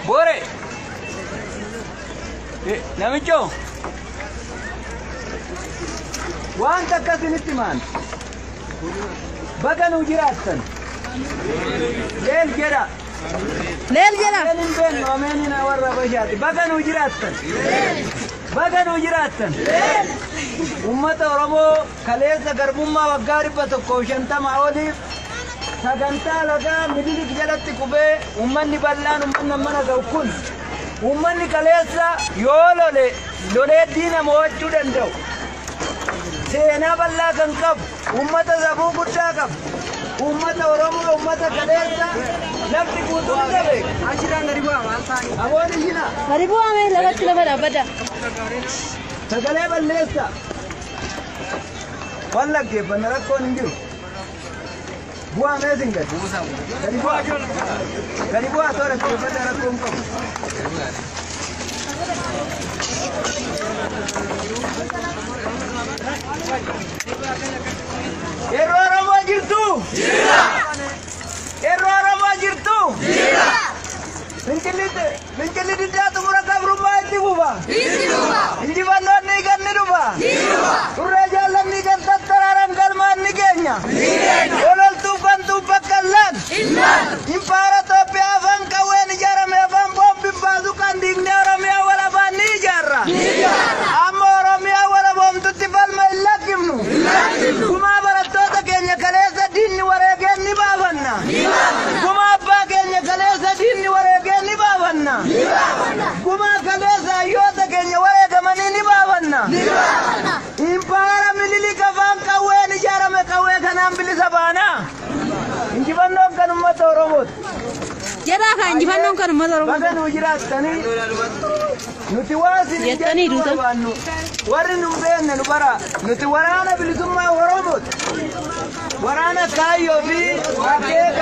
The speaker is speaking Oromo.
Boore. Namicho. Wanta akkasinitti maan. Baga nuu jiraattan. Leel jedha. Leel jedha. Ameen hin beennu ameen warra Habashaati. Baga nuu jiraattan. Baga nuu jiraattan. Uummata Oromoo kaleessa garbummaa waggaa 150 oliif sagantaa lagaa Minilik jalatti qubee uummanni bal'aan uummanni mana ga'u kun uummanni kaleessa yoo lole lolee diina mo'achuu danda'u. Seenaa bal'aa kan qabu uummata safuu guddaa qabu. Uummata Oromoo uummata kaleessa lafti guutuun ni beeka. Achirraan gadi bu'aa maal ta'anii? Aboon iyyina Gadi bu'aa lafatti lafa dhaabbata. Sagalee balleessa. Waan dhaggeeffanna rakkoon hin jiru. Bu'aa meesin gadi. Gadi bu'aa. Gadi bu'aa too dhaggeeffata rakkoon qabu. Yeroo Oromoo jirtu. Yeroo Oromoo jirtu. Fincilli diddaa xumura gabrummaa itti fufa. Injifannoon ni ganni dhufa. Turree jaallanni kan tattaraaran galmaan ni keenya. Ololtuu bantuu bakka laan. Impaara Itoophiyaa afaan qawween ijaarame afaan boombiin baasu kan diignee Oromiyaa walabaan ni ijaarra. Amma Oromiyaa walaboomtutti falma hin lakkifnu. Gumaa barattoota keenya kaleessa diinni wareegeen ni baafanna. Gumaa abbaa keenya kaleessa diinni wareegeen ni baafanna. Gumaa kaleessa hayyoota keenya wareegamanii ni baafanna. Impaara Minilik afaan qawween ijaarame qawwee kanaan bilisa baana. Injifannoon kan uummata Oromooti. Jedhaa kan injifannoon kan uummata Oromooti. Baga nuu jiraattanii nuti waa isin Jettanii jechuu duutan. barbaannu warri nu beekne nu bara nuti waraana bilisummaa Oromooti. Waraana kaayyoo fi akeeka.